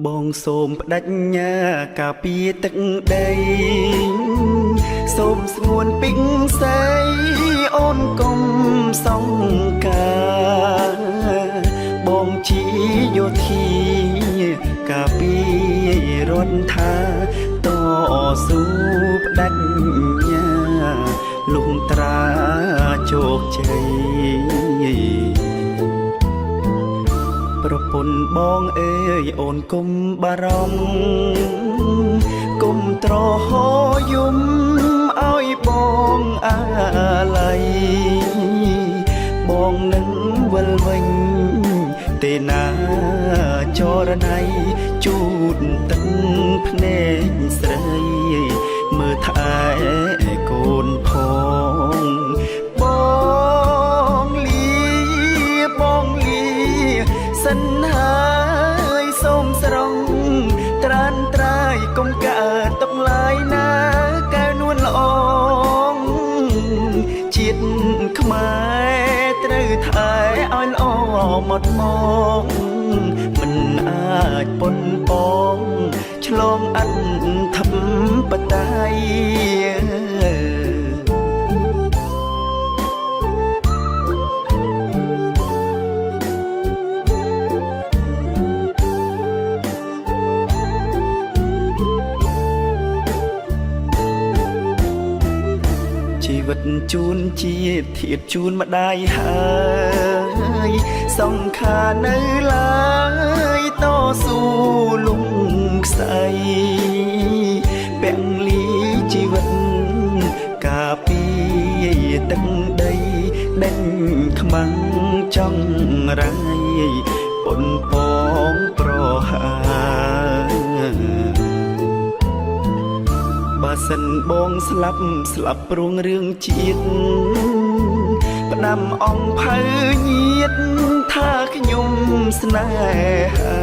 បងសូមបដិញ្ញាការពារទឹកដីសូមស្ងួនពីងសីអូនកុំសង្ការបងជាយោធាការពាររដ្ឋាតស៊ូបដិញ្ញាលុះត្រាជោគជ័យ ប្រពន្ធបងអើយអូនគុំបារម្ភគុំត្រហោយំឲ្យបងអាល័យបងនឹងវិលវិញទេណាចរណៃជូតទឹកភ្នែកស្រីមើលថែកូនផងបងលាបងលា សិនហើយសូមស្រង់ត្រានត្រាយកុំកើតទុកឡើយណាកែវនួនល្អងជាតិខ្មែរត្រូវថែឲ្យល្អមកមកមិនអាចប៉ុនប៉ងឆ្លងអធិបតេយ្យ ជីវិតជូនជាតិធៀបជូនម្ដាយហើយសង្ខារនៅឡើយតស៊ូលំខ្សែពាក់លីជីវិតការពីទឹកដីដេញខ្មាំងចង់រៃប៉ុនប៉ងប្រហារ បើសិនបងស្លាប់ស្លាប់ព្រួងរឿងជាតិផ្ដាំអង្គភៅញាតថាខ្ញុំស្នេហា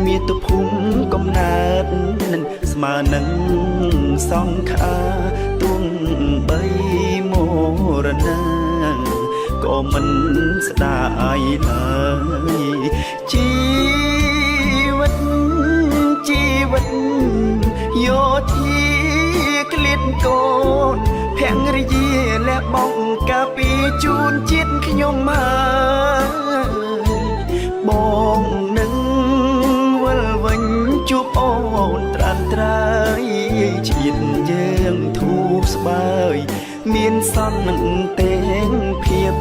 មាតុភូមិកំណើតនឹងស្មើនឹងសង្ខាទួងបីមរណាក៏មិនស្ដាយឡើយជីវិតជីវិត យោធាក្លៀតកូនភរិយាលះបង់ការពីជូនជាតិខ្ញុំហើយបងនឹងវិលវិញជួបអូនត្រានត្រើយជាតិយើងធូបស្បើយមានសន្តិភាព